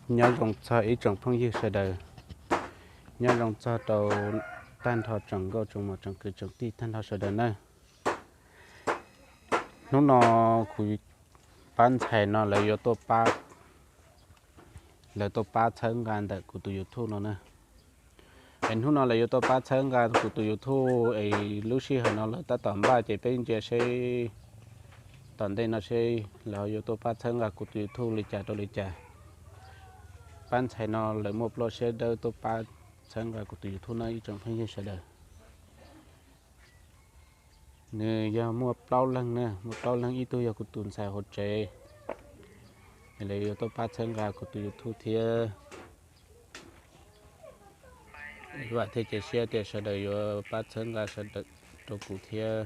Nyob zoo txog ib tsoom phooj ywg sawv daws, nyob zoo txog rau tag nrho tsoom nkauj tsoom muam tsoom kwv tsoom tij tag nrho sawv daws nawb. Hnub no kuv pab ntxhais no lawv yuav tuaj pab, lawv tuaj pab txhawb nqa ntawm kuv tus YouTube no na. Es hnub no lawv yuav tuaj pab txhawb nqa kuv tus YouTube es lub sij hawm no lawv tab tom npaj ces peb ntsia seb tom ntej no seb lawv ho yuav tuaj pab txhawb nqa kuv tus YouTube li cas rau li cas. Pab ntxhais no lawv muaj plab siab dawb tuaj pab txhawb nqa kuv tus YouTube no ib tsoom phooj ywg sawv daws. Nws yog muaj plaub leeg na, muaj plaub leeg, ib tug yog kuv tus ntxhais hauv tsev, lawv yuav tuaj pab txhawb nqa kuv tus YouTube thiab. Vam thiab cia siab tias sawv daws yuav pab txhawb nqa sawv daws rau kuv thiab.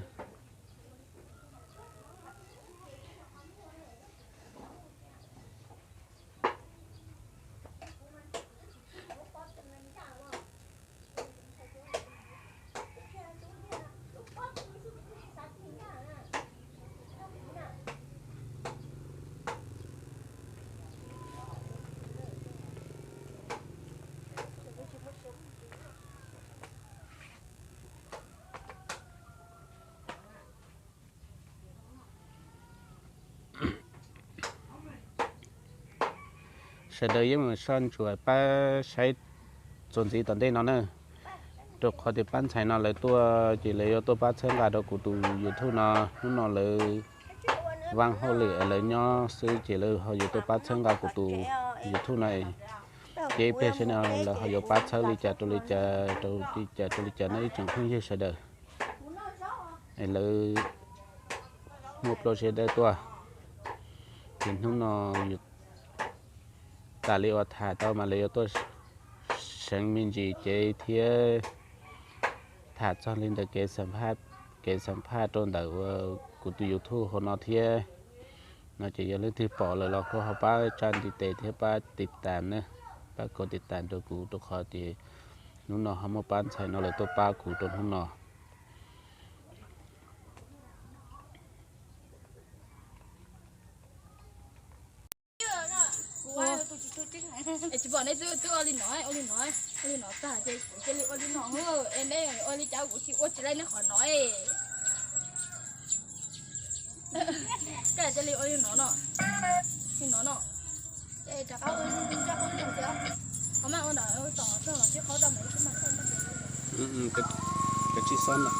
Sawv daws yeej mus soj ntsuam pab saib txuas ntxiv tom ntej no na, rau qhov tias pab ntxhais no lawv tuaj ces lawv yuav tuaj pab txhawb nqa rau kuv tus YouTube no. Hnub no lawv vaaj hauj lwm es lawv nyob xwb ces lawv ho yuav tuaj pab txhawb nqa kuv tus YouTube no. Ces ib pliag seb no lawv ho yuav pab txhawb li cas rau li cas rau li cas rau li cas no ib tsoom phooj ywg sawv daws. Es lawv muaj plab siab dawb tuaj, ces hnub no tas li uas tham tau mas lawv yuav tuaj seev me ntsis cev thiab tham txog li ntawm kev xam phaj, kev xam phaj rau ntawm uas kuv tus YouTube hauv no thiab. No ces yog leej twg pom lawm los kuj ho pab tsa ntiv tes thiab pab tiv tas na, pab kom tiv tas rau kuv rau qhov tias hnub no ho muaj pab ntxhais no lawv tuaj pab kuv rau hnub no. Tsis pom nej twb ua li no, ua li no, ua li no tag ces kuv cia li ua li no, es nej ua li cas kuv tsis ua tsis laij nej qhov no. Koj cia li ua li no no, li no no, es rov qab ua li no, qhov mas ua ntawd tom txog los sib qhaub tau mas ib tug mas txog. Kav tsij xob ntawm.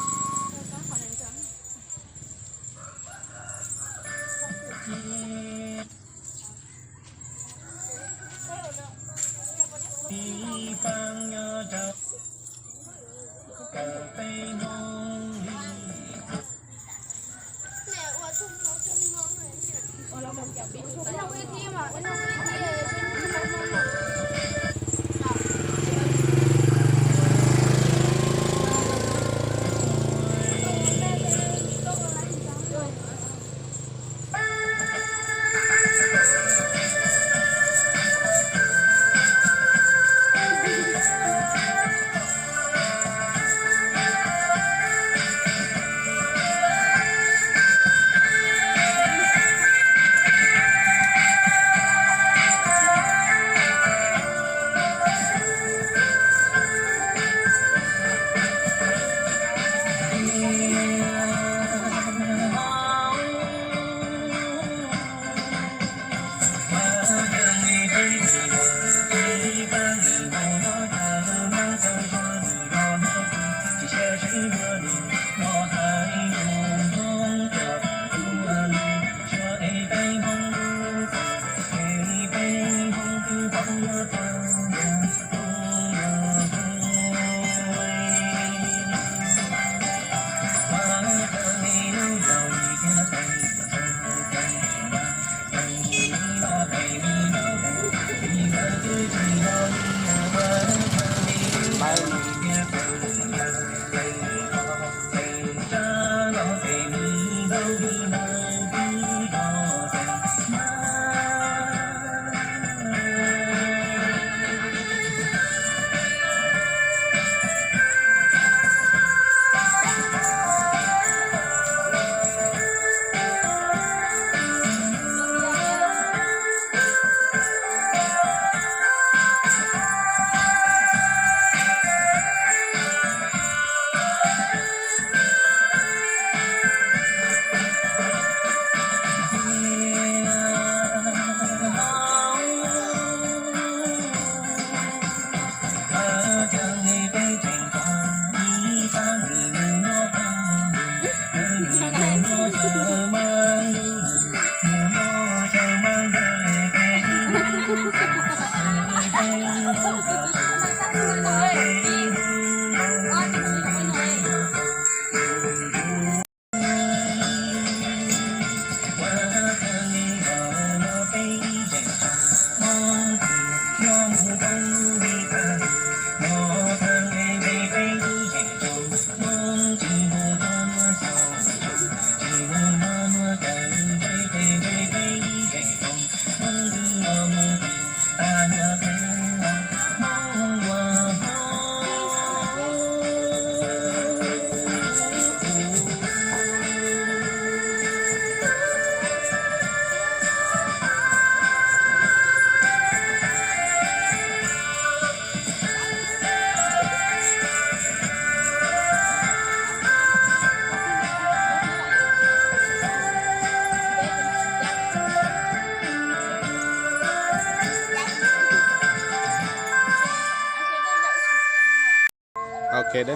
Ok da.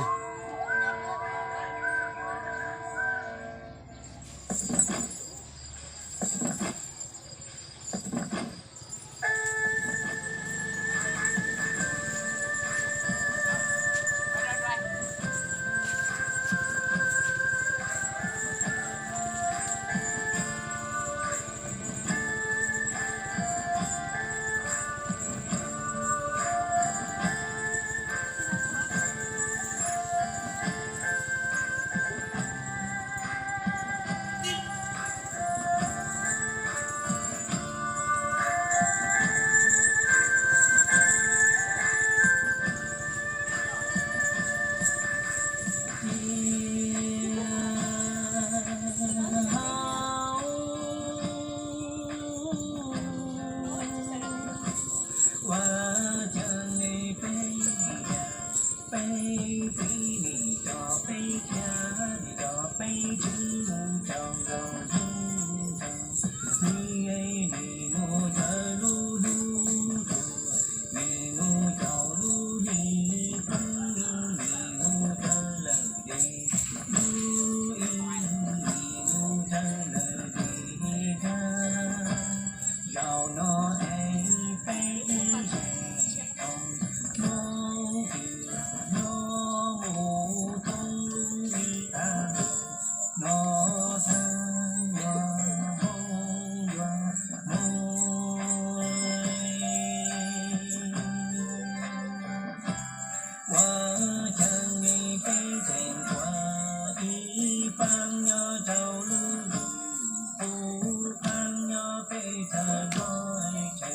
Ua cas peb, peb txiv nim coj peb chaw, nim coj peb tswv mus caum nkaus hnub nkaus, nim nim mus txog lub hnub tuag, nim mus caum lub hli poob, nim mus txog lawm ces lub ib nim mus txog lawm ces thab. Zaum no es peb ib zes tau Hmoob twg no mus thoob lub li qab no, thab yuav Hmoob yuav Hmoob. Ua cas peb tseem tuav ib paab nyob rau lub lug, ub paab nyob peb thawj nplog tseem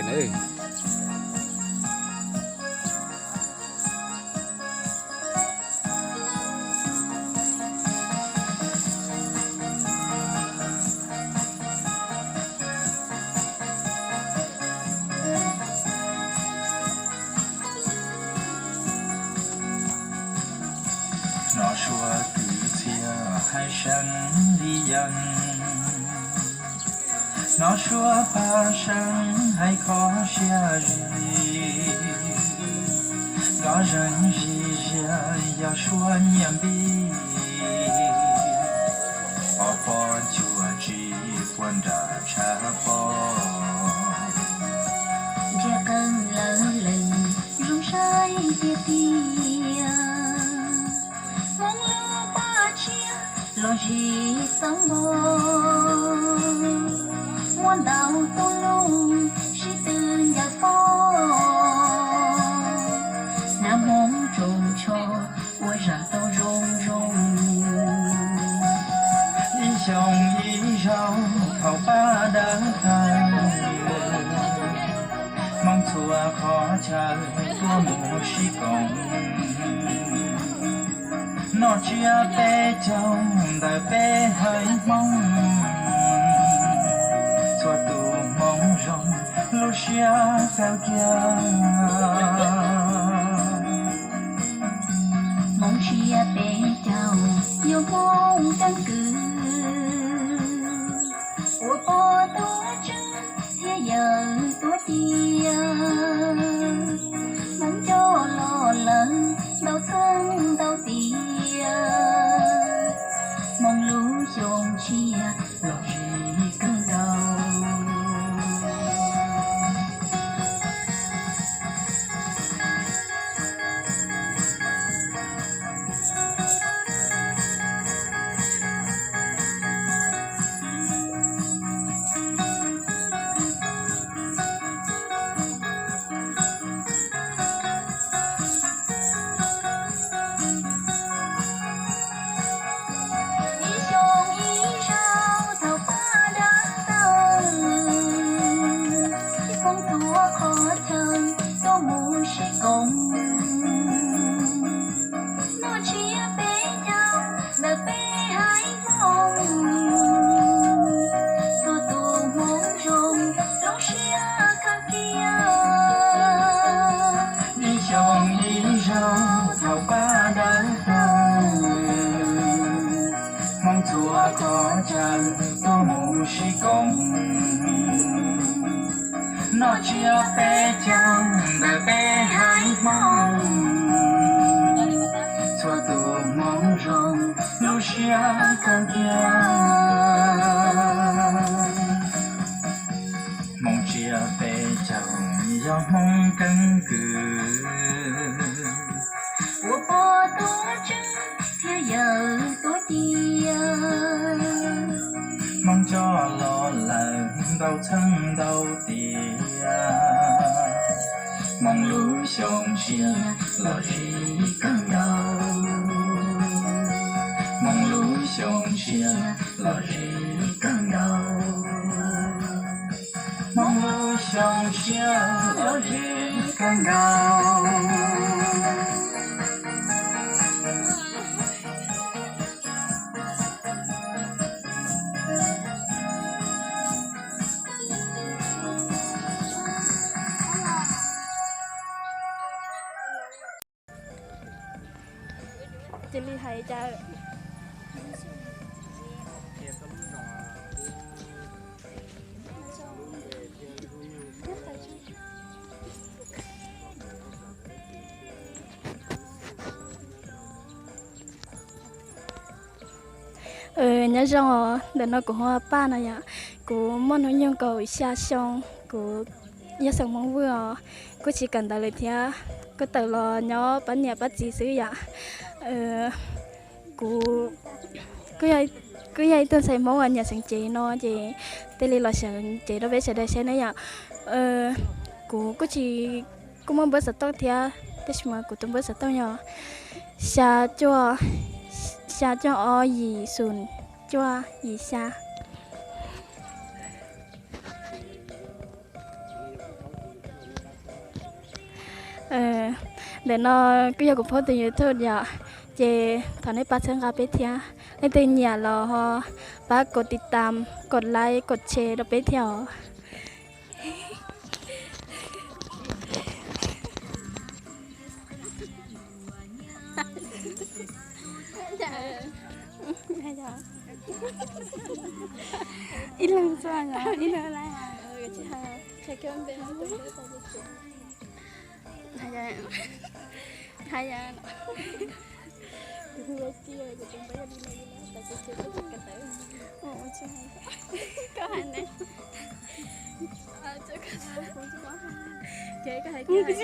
nawb. Hnov suab kwv txhiaj hais seev li yees, hnov suab paj seev hais kho siab zis, nkoj zeeg zis zias yog suab nyiaj npib, ob pob cuam tsis puag nram tshav pob. Ntsia qees lawv lees zoo saib tiag tiag, Hmoob lub paj tshiab los zis xeeb npog, muaj ntau tus lub sib tw ncaws pob, hnav Hmoob tsoos tsho ua zam tau zoo zoo. Ib xyoo ib zaug thaum pab dawb tawg, Hmoob txhua qhov chaw tuaj mus sib koom, noj tsiab peb caug ntawm peb haiv Hmoob, txhua tus Hmoob zoo lub siab kawg kiag. Hmoob tsiab peb caug yog Hmoob keeb kwm, ua pog tuav tswv thiab yawm tuav tiag, Hmoob coj los lawm ntau txheeb ntau tiam, Hmoob lub xyoo tshiab los zis kawg nkaus. Ib xyoo ib zaug thaum pab dawb tawg, Hmoob txhua qhov chaw tuaj mus sib koom, noj tsiab peb caug ntawm peb haiv Hmoob, txhua tus Hmoob zoo lub siab kawg kiag. Ib xyoo ib zaug thaum pab dawb tawg, Hmoob txhua qhov chaw tuaj mus sib koom, noj tsiab peb caug ntawm peb haiv Hmoob, txhua tus Hmoob zoo lub siab kawg kiag. Hmoob tsiab peb caug yog Hmoob keeb kwm, ua pog tuav tswv thiab yawm tuav tiag, Hmoob coj los lawm ntau txheeb ntau tiam, Hmoob lub xyoo tshiab los zis kawg nkaus, Hmoob lub xyoo tshiab los zis kawg nkaus, Hmoob lub xyoo tshiab los zis kawg nkaus. Cia li hais cas? Nyob zoo, ntawm no kuv hu ua Paj no yom. Kuv muaj hnub nyoog kaum xya xyoo, kuv yog xeem Hmoob Vwj os, kuj tsis kawm ntawv lawm thiab, kuj tawm los nyob pab niam pab txiv xwb yom. Kuv kuj yog ib tug ntxhais Hmoob uas nyiam seev cev no ces thiaj li los seev cev rau peb sawv daws saib na yom. Kuv kuj tsis, kuj muaj npawb xov tooj thiab, tab sis mas kuv tus npawb xov tooj yog xya cuaj, xya cuaj ob yim xoom cuaj yim xya. Ntawm no kuj yog kuv phob tus YouTube yom, ces thov nej pab txhawb nqa peb thiab. Leej twg nyiam los ho pab kov tiv tam, kov like, kov share rau peb thiab os. Ib leeg xwb, ib leeg. Koj hais ne. Koj hais, koj hais.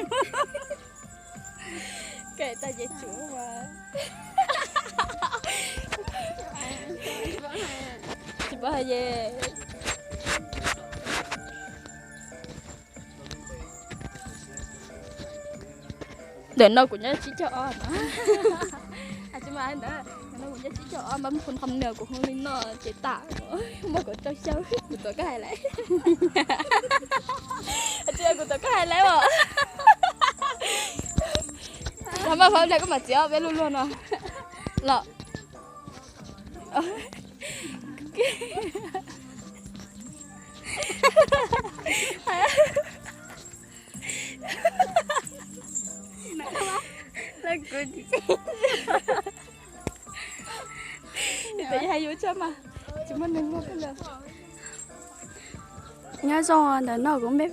Koj hais tau ces tsum mas. Tsis paub hais ces. Ntawm no kuv nyob tsib caug ob no. Tsis mas ntawd, ntawm no kuv nyob tsib caug ob, npab phoo qhov nws kuv hu li no ces tam, muaj kaum rau xyoo. Kuv tuav koj hais lawm. Tsis, kuv tuav koj hais lawm os. Qhov mas qhov ntawd koj mam txiav peb luag luag no los. Hais yus tshaj mas tsis muaj neeg muaj peb lawm. Nyob zoo ntawm no kuv npe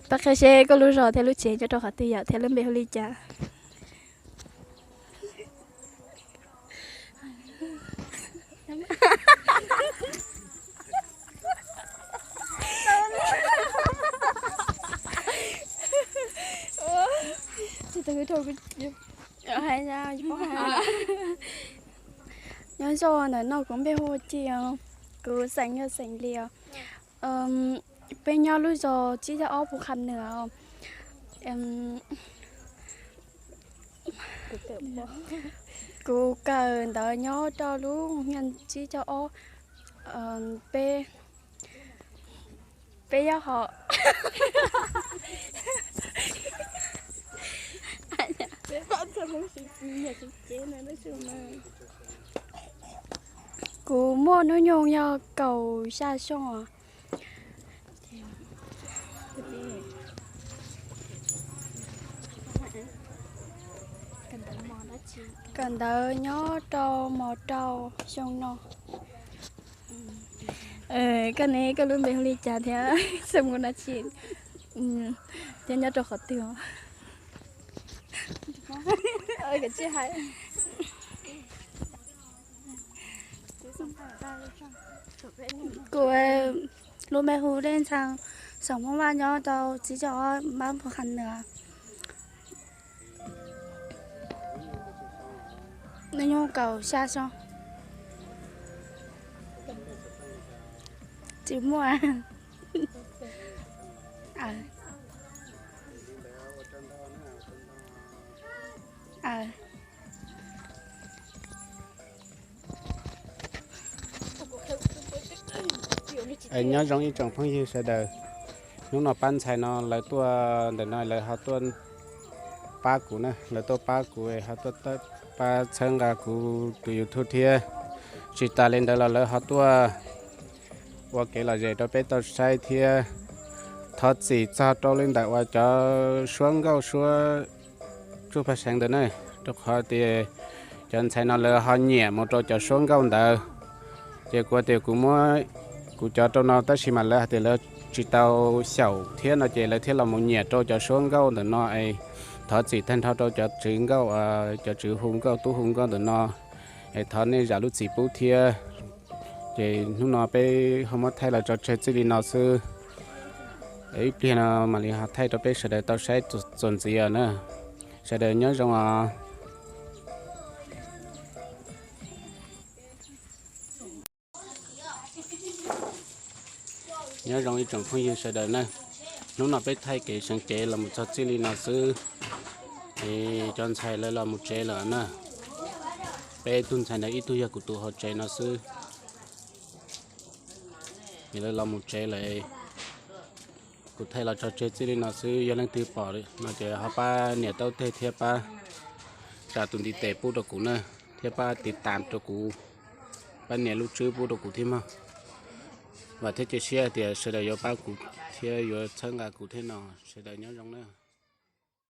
Pab qhia seb koj lub zos thiab lub tsev nyob rau qhov twg yom, thiab lub npe hu li cas? Nyob zoo, ntawm no kuv npe hu Ci os, kuv xeem yog xeem Lis os. Peb nyob lub zos tsib caug ob Phu Kham Nws. Kuv kawm ntawv nyob rau lub nyuag tsib caug ob. Peb, peb yog ho kuv muaj hnub nyoog yog kaum xya xyoo os. Kawm ntawv nyob rau mos rau xyoo no. Koj ne, koj lub npe hu li cas thiab xeem mus dab tsi, thiab nyob rau qhov twg? Kuv lub npe hu Dej Ntxhee, xeem Hmoob Vaj, nyob rau tsib caug ob npab Phu Kham Nws. Hnub nyoog kaum xya xyoo. Tsis muaj. Nyob zoo ib tsoom phooj ywg sawv daws. Hnub no pab ntxhais no lawv tuaj ntawm no lawv ho tuaj pab kuv na, lawv tuaj pab kuv ho tuaj pab txhawb nqa kuv tus YouTube thiab. Tsis tas li ntawd los lawv ho tuaj ua kev lom zem rau peb tau saib thiab. Thov txim txog rau li ntawm uas cov suab nkauj suab tsuj paj seev ntawd na, rau qhov tias cov ntxhais no lawv ho nyiam mus rau cov suab nkauj ntawd. Ces kuv tias kuv muab kuv cov rau no tab sis mas lawv hais tias lawv tsis tau xyaum thiab no ces lawv thiaj los mus nyiam rau cov suab nkauj ntawm no es thov txim tag nrho rau cov tswv nkauj, cov tswv hu nkauj tub hu nkauj ntawm no es thov nej zam lub txim pub thiab. Ces hnub no peb ho muab thaij los tso tseg txij li no xwb. Ib pliag no mam li ho thaij rau peb sawv daws tau saib txuas ntxiv os na. Sawv daws nyob zoo os. Nyob zoo ib tsoom phooj ywg sawv daws na, hnub no peb thaij kev seev cev los mus txog txij li no xwb, es cov ntxhais lawv los mus tsev lawm na. Peb tug ntxhais ntawd ib tug yog kuv tus hauv tsev no xwb, es lawv los mus tsev lawm. Kuv thaij los tso tseg txij li no xwb, yog leej twg pom no ces ho pab nias taub teg thiab pab tsa tus ntiv tes pub rau kuv na, thiab pab tiv tam rau kuv, pab nias lub tswb pub rau kuv thiab mog. Vam thiab cia siab tias sawv daws yuav pab kuv thiab yuav txhawb nqa kuv thiab no. Sawv daws nyob zoo na.